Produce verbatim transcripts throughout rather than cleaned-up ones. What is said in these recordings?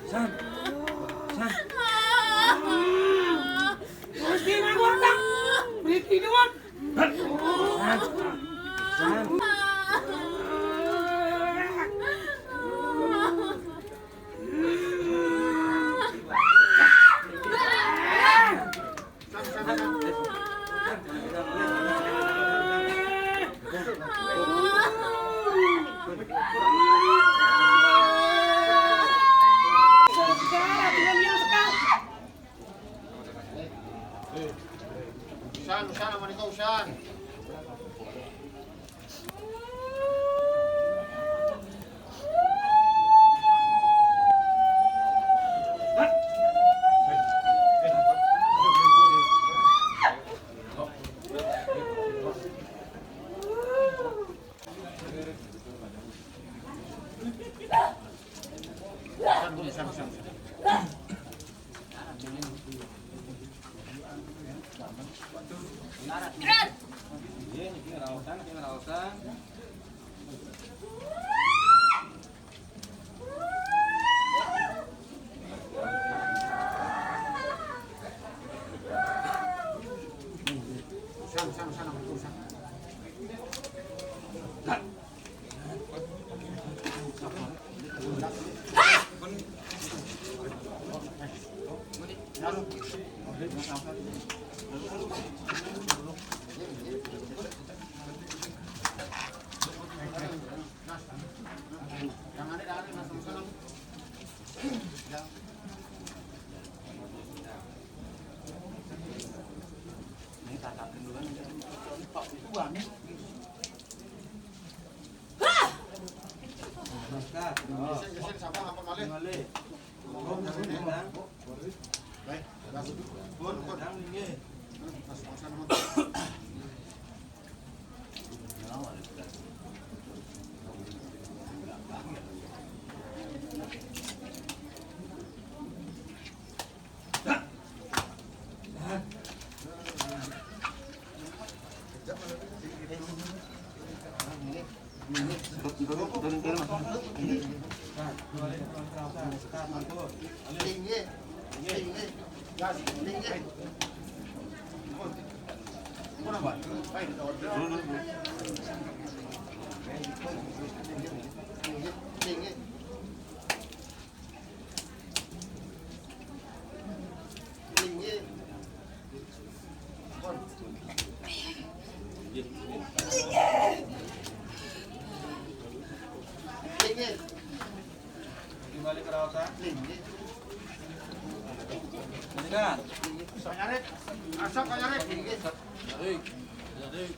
San. San. Terus dia nganggur, Bang. Berhenti doang. San. San. Usan, usan, aman ikaw, usan. Usan, usan, usan, usan. Isin, isin, sapa ngapa malih? Malih. Baik, gas. Pun, pun. Mas, mas, mas. Kembali ke rawatan. Balikan. Asap, asap. Tarik. Tarik.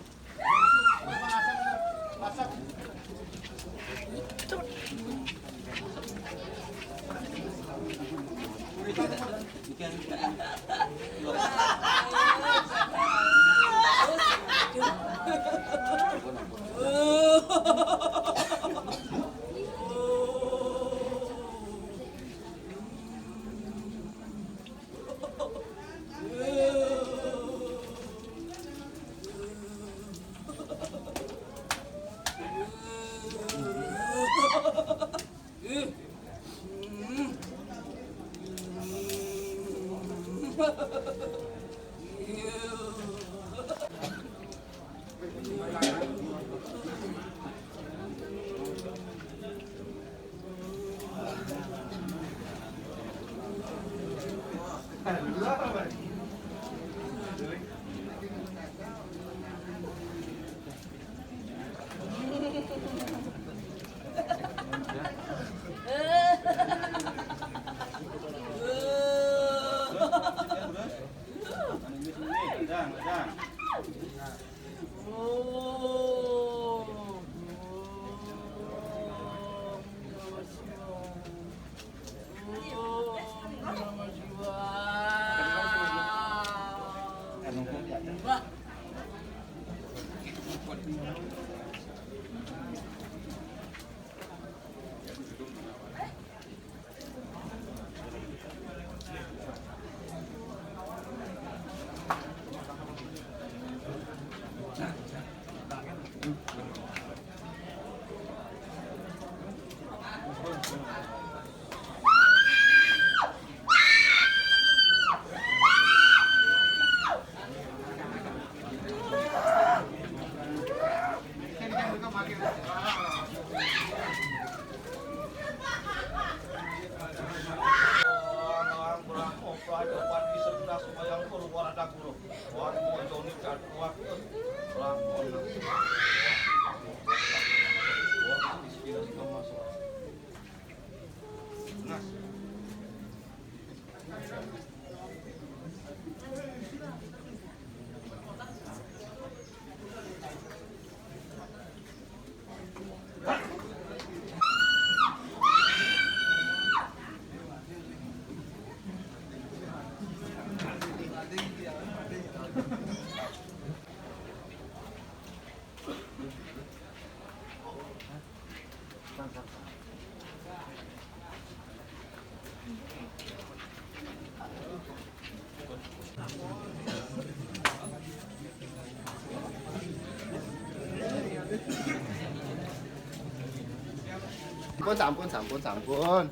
Sampun, sampun, sampun, sampun.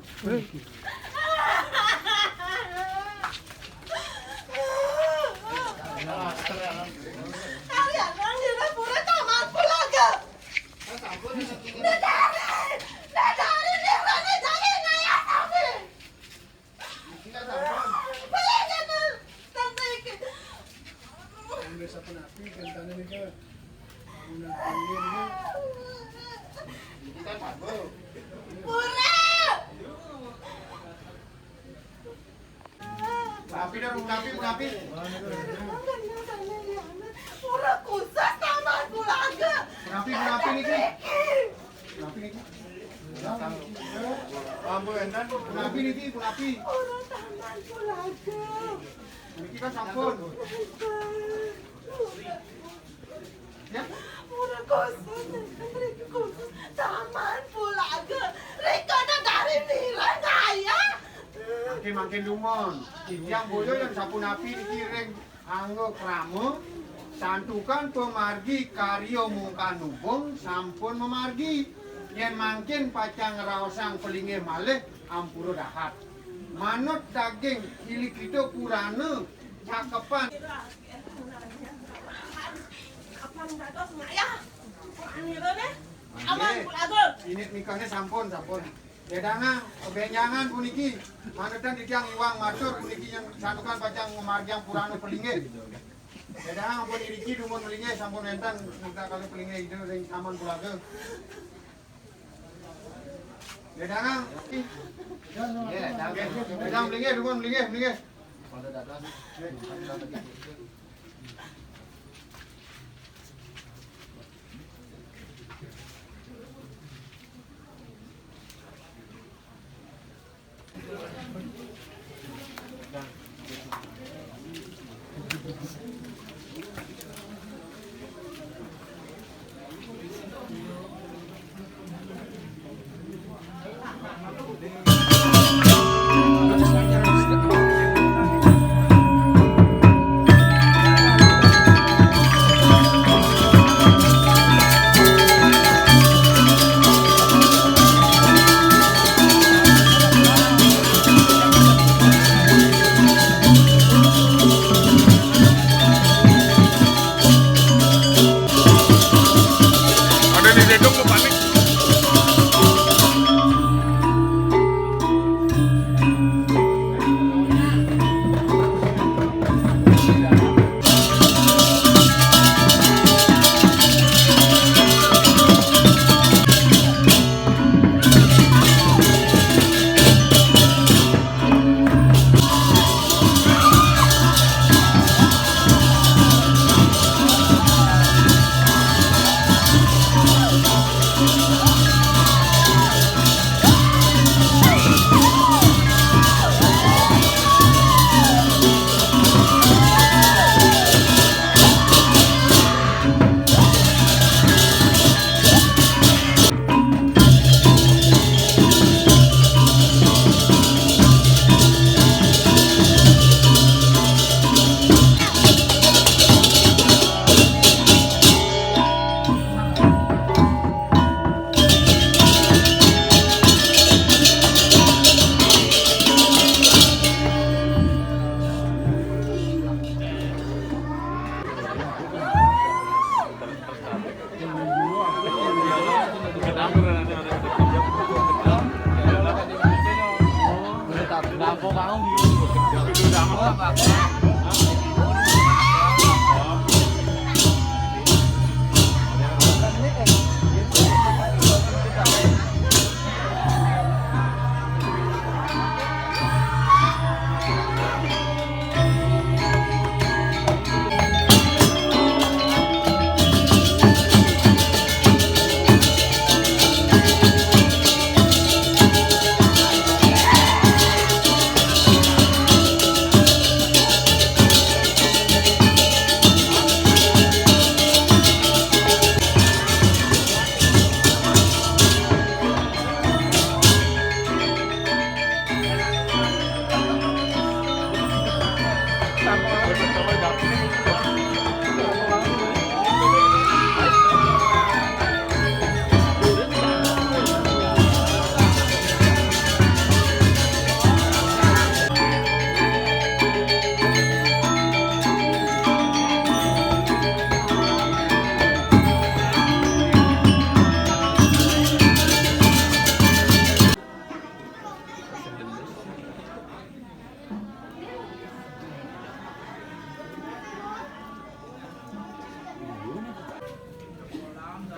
Kalian nang dina pura tamat pulaga. Dadari, dadari, dewene jangan ngayah kami. Beli jana, tante iki. Biasa penapi, gentane nika. Pura. Rapi dah, rapi, rapi. Ora khusus taman pulaga. Rapi, rapi niki. Rapi niki. Punapi niki, punapi. Ora taman Pulaga. Niki kan sampun. Ya? Ora khusus, mriki khusus taman Pulaga. Rika negari nira kaya. Mangkin-mangkin dumun. Titiang boya yen sapunapi niki ring angga krama, santukan pamargi karya mungkar nubung sampun mamargi. Yen mangkin pacang ngraosang palinggih malih, ampura dahat. Manut daging Ilikita Purana cakepan. Kapan dados ngayah? Purana nira neh. Aman, Pulaga. Indik nikahnya sampun, sampun. Wedangang, benjangan puniki. Manetan titiang iwang matur puniki yen santukan pacang ngamargiang purana palinggih. Wedangang ampun iriki dumun malinggih sampun wenten muka kalih palinggih Ida ring Taman Pulaga. Wedangang. Nggih, wedang malinggih dumun malinggih, malinggih. Ada di Dedong tuh panik.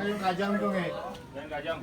Kayun kajang tuh, nggih. Kayun kajang.